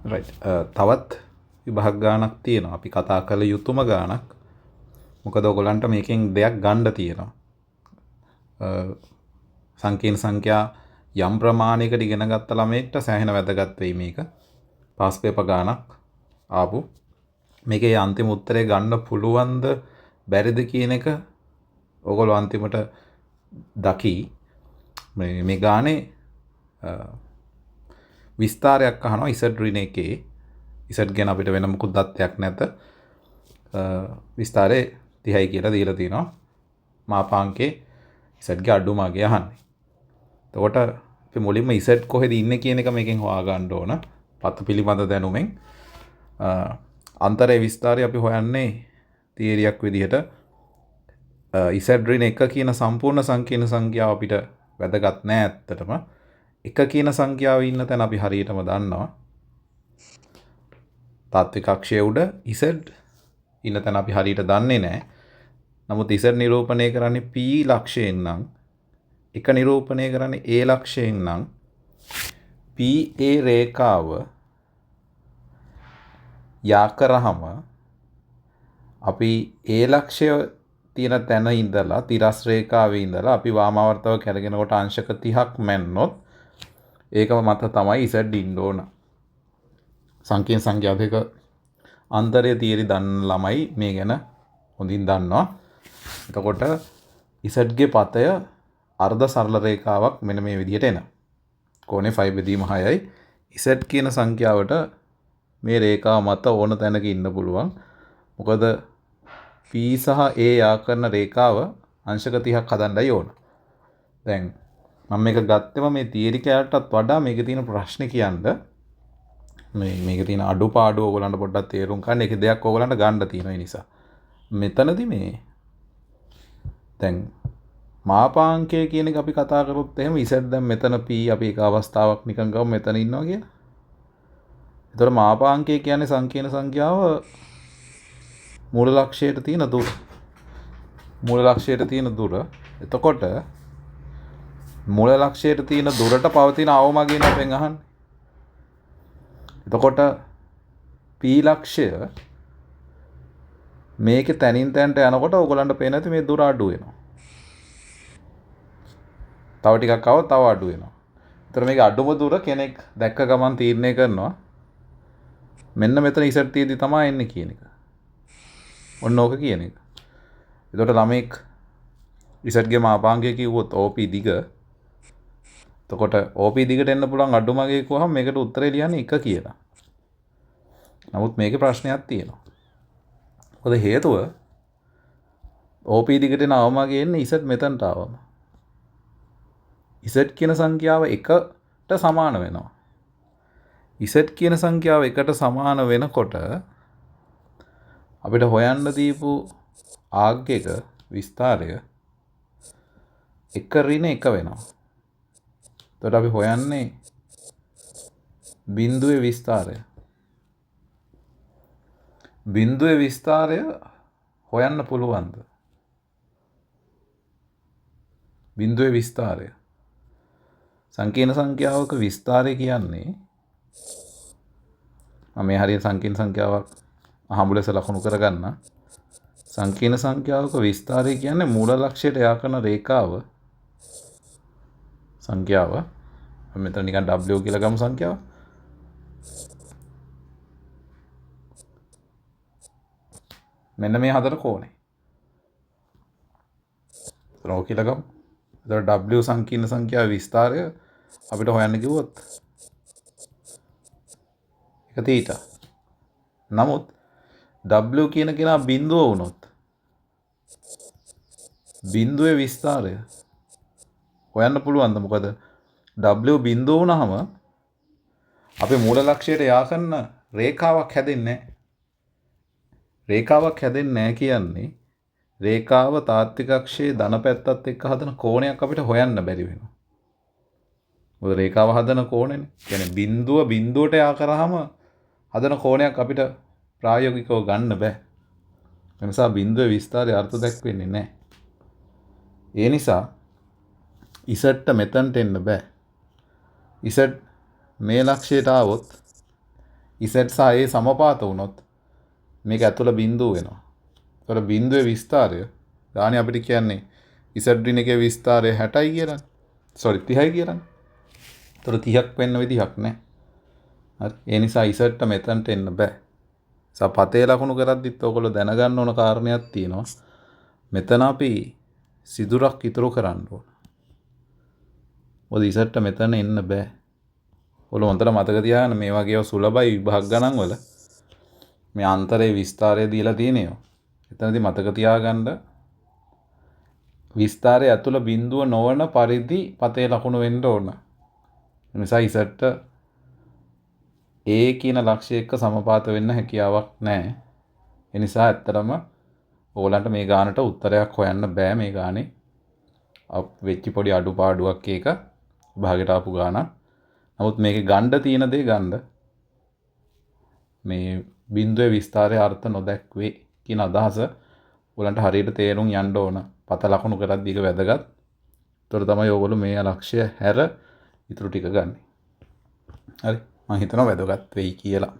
Right. තවත් විභාග ගාණක් තියෙනවා. අපි කතා කළ යුතුම ගාණක්. මොකද ඔයගොල්ලන්ට මේකෙන් දෙයක් ගන්න තියෙනවා. සංකීර්ණ සංඛ්‍යා යම් ප්‍රමාණයකට ඉගෙන ගත්ත ළමයෙක්ට සෑහෙන වැදගත් වෙයි මේක. පාස් පේපර් ගාණක් ආපු. මේකේ අන්තිම උත්තරේ ගන්න පුළුවන්ද බැරිද කියන එක ඔයගොල්ලෝ අන්තිමට දකි. මේ මේ ගානේ විස්තරයක් අහනවා Z ඍණ එකේ. Z ගැන අපිට වෙන මොකුත් දත්තයක් නැත. විස්තරේ 30යි කියලා දීලා තිනවා. මාපාංකේ Z ගේ අඩුම අගය අහන්නේ. එතකොට අපි මුලින්ම Z කොහෙද ඉන්නේ කියන එක මේකෙන් හොයා ගන්න ඕන. පත පිළිබඳ දැනුමෙන්. අන්තරයේ විස්තරය අපි හොයන්නේ තියරියක් විදිහට. Z ඍණ 1 කියන සම්පූර්ණ සංකීර්ණ සංඛ්‍යාව අපිට වැදගත් නෑ ඇත්තටම. 1 කියන සංඛ්‍යාව ඉන්න තැන අපි හරියටම දන්නවා. තාත්වික අක්ෂය උඩ Z ඉන්න තැන අපි හරියට දන්නේ නෑ. නමුත් Z නිරූපණය කරන්නේ P ලක්ෂයෙන් නම්, 1 නිරූපණය කරන්නේ A ලක්ෂයෙන් නම්, PA රේඛාව යා කරාම අපි A ලක්ෂය තියෙන තැන ඉඳලා තිරස් රේඛාවේ ඉඳලා අපි වාමාවර්තව කැරගෙනකොට අංශක 30ක් මැන්නොත් ඒකම මත තමයි Z ඉන්න ඕන. සංකීර්ණ සංඛ්‍යා දෙක අන්තරය තියරි දන්න ළමයි මේ ගැන හොඳින් දන්නවා. එතකොට Z ගේ පතය අර්ධ සරල රේඛාවක් මෙන්න මේ විදිහට එනවා. කෝණය 5 බෙදීම 6යි. Z කියන සංඛ්‍යාවට මේ රේඛාව මත ඕන තැනක ඉන්න පුළුවන්. මොකද P සහ A යා කරන රේඛාව අංශක 30ක් හදන්නයි ඕන. දැන් මම මේක ගත්තෙම මේ තියරි කැලටත් වඩා මේකේ තියෙන ප්‍රශ්නේ කියන්න. මේකේ තියෙන අඩුපාඩු ඕගොල්ලන්ට පොඩ්ඩක් තේරුම් ගන්න. ඒකේ දෙයක් ඕගොල්ලන්ට ගන්න තියෙනවා ඒ නිසා. මෙතනදි මේ දැන් මාපාංකය කියන එක අපි කතා කරොත් එහෙම Z දැන් මෙතන P අපි එක අවස්ථාවක් නිකන් ගමු මෙතන ඉන්නවා කියලා. එතකොට මාපාංකය කියන්නේ සංකීර්ණ සංඛ්‍යාව මූල ලක්ෂයට තියෙන දුර. මූල ලක්ෂයට තියෙන දුර. එතකොට මූල ලක්ෂයට තියෙන දුරට පවතින අවමගින් අපෙන් අහන්නේ. එතකොට P ලක්ෂය මේකේ තැනින් තැනට යනකොට ඕගොල්ලන්ට පේන ඇති මේ දුර අඩු වෙනවා. තව ටිකක් ආවොත් තව අඩු වෙනවා. ඒතර මේක අඩුම දුර කෙනෙක් දැක්ක ගමන් තීරණය කරනවා මෙන්න මෙතන Z තියෙද්දි තමයි එන්නේ කියන එක. ඔන්න ඕක කියන එක. එතකොට ළමෙක් Z ගේ මාපාංකය කිව්වොත් OP දිග. එතකොට OP දිගට එන්න පුළුවන් අඩුම අගය කිව්වහම මේකට උත්තරේ ලියන්නේ 1 කියලා. නමුත් මේකේ ප්‍රශ්නයක් තියෙනවා. මොකද හේතුව OP දිගට එන අවමගය එන්නේ Z මෙතනට ආවම. Z කියන සංඛ්‍යාව 1ට සමාන වෙනවා. Z කියන සංඛ්‍යාව 1ට සමාන වෙනකොට අපිට හොයන්න දීපු ආග් එක විස්තරය 1 ඍණ 1 වෙනවා. එතකොට අපි හොයන්නේ බිඳුවේ විස්තරය. බිඳුවේ විස්තරය හොයන්න පුළුවන්ද? බිඳුවේ විස්තරය. සංකීර්ණ සංඛ්‍යාවක විස්තරය කියන්නේ මම මේ හරිය සංකීර්ණ සංඛ්‍යාවක් අහඹු ලෙස ලකුණු කරගන්න. සංකීර්ණ සංඛ්‍යාවක විස්තරය කියන්නේ මූල ලක්ෂයට යා කරන රේඛාව සංඛ්‍යාව. අපි මෙතන නිකන් W කියලා ගමු සංඛ්‍යාව. මෙන්න මේ හතර කෝණේ. එතන ඔය කියලා ගමු. එතකොට W සංකීර්ණ සංඛ්‍යාවේ විස්තරය අපිට හොයන්න කිව්වොත් එක තීටා. නමුත් W කියන කෙනා බිඳුව වුණොත් බිඳුවේ විස්තරය හොයන්න පුළුවන්ද? මොකද W බිඳුව වුණාම අපේ මූල ලක්ෂයට යා කරන රේඛාවක් හැදෙන්නේ නැහැ. රේඛාවක් හැදෙන්නේ නැහැ කියන්නේ රේඛාව තාත්වික අක්ෂයේ ධන පැත්තත් එක්ක හදන කෝණයක් අපිට හොයන්න බැරි වෙනවා. මොකද රේඛාව හදන කෝණයනේ. කියන්නේ බිඳුව බිඳුවට යා කරාම හදන කෝණයක් අපිට ප්‍රායෝගිකව ගන්න බෑ. ඒ නිසා බිඳුවේ විස්තරය අර්ථ දැක්වෙන්නේ නැහැ. ඒ නිසා Z මෙතනට එන්න බෑ. Z මේ ලක්ෂයට ආවොත් Z සහ A සමපාත වුණොත් මේක ඇතුළ බිඳුව වෙනවා. ඒතකොට බිඳුවේ විස්තාරය ගානේ අපිට කියන්නේ Z ඍණ එකේ විස්තාරය 60යි කියලානේ. සෝරි 30යි කියලානේ. ඒතකොට 30ක් වෙන්න විදිහක් නැහැ. හරි. ඒ නිසා Z ට මෙතනට එන්න බෑ. නිසා පතේ ලකුණු කරද්දිත් ඔයගොල්ලෝ දැනගන්න ඕන කාරණයක් තියෙනවා. මෙතන අපි සිදුරක් ඉතුරු කරන්න ඕන. මොකද Z ට මෙතන එන්න බෑ. ඔයගොල්ලෝ හොඳට මතක තියාගන්න මේ වගේ ඒවා සුලභයි විභාග ගණන් වල. මේ අන්තරේ විස්තාරය දීලා තියෙන ඒවා. එතනදී මතක තියාගන්න විස්තාරය ඇතුළ බිඳුව නොවන පරිදි පතේ ලකුණු වෙන්න ඕන. ඒ නිසා Z ට A කියන ලක්ෂ්‍ය එක්ක සමපාත වෙන්න හැකියාවක් නැහැ. ඒ නිසා ඇත්තටම ඕගොල්ලන්ට මේ ගානට උත්තරයක් හොයන්න බෑ. මේ ගානේ වෙච්ච පොඩි අඩුපාඩුවක් ඒක විභාගෙට ආපු ගානක්. නමුත් මේකේ ගණ්ඩ තියෙන දේ ගන්න. මේ බිඳුවේ විස්තාරයේ අර්ථ නොදැක්වේ කියන අදහස ඔයගොල්ලන්ට හරියට තේරුම් යන්න ඕන. පත ලකුණු කරද්දී ඒක වැදගත්. ඒතර තමයි ඔයගොල්ලෝ මේ ලක්ෂ්‍ය හැර ඉතුරු ටික ගන්නෙ. හරි. මං හිතනවා වැදගත් වෙයි කියලා.